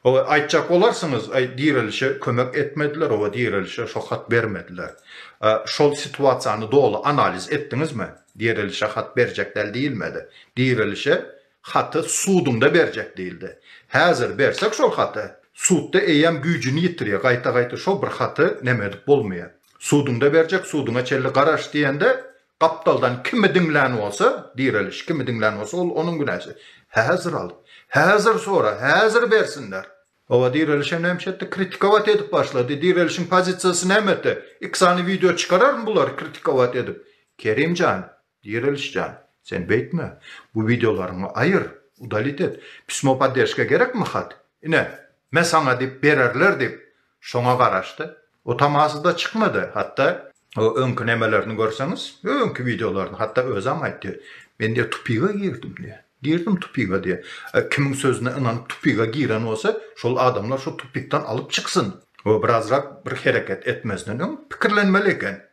Oba aýtjak bolarsyňyz, aý direlişe kömek etmediler, oba direlişe şo hat bermediler. Şol situasiýany doly analiz etdiňizmi? Direlişe hat berjek däl diýilmedi. Direlişe haty suduňda berjek diýildi. Häzir bersek şol haty, sudda eýýäm güýjüni ýitirýär, gaýta-gaýta şol bir haty neme edip bolmaýar. Suduňda berjek, suduňa çenli garaş diýende, gapdaldan kimi diňlän bolsa, direliş kimi diňlän bolsa, ol onuň günäsi. Häzir al, häzir sora, häzir bersinler. Hawa, direliş hem näme etdi? Kritikowat edip başlady. Direlişiň pozisiýasy näme etdi? Iki sany wideo çykararyn bulary kritikowat edip. Kerim jan, Direliş jan, sen beýtme. Bu wideolaryňy aýyr, udalit et. Pismo podderşka gerekmi hat? Ine, me saňa diýip bererler diýip, şoňa garaşdy. O tamasy-da çykmady. Hatda o öňki nemelerini görseňiz, öňki wideolaryny, hatda özem aýtdy. Men diýýär, tupiga girdim diýýär. Girdim tupiga diýýär. Kimiň sözüne ynanyp tupiga giren bolsa, şol adamlar şo tupikden alyp çyksyn. O birazrak bir hereket etmezden öň pikirlenmeli eken.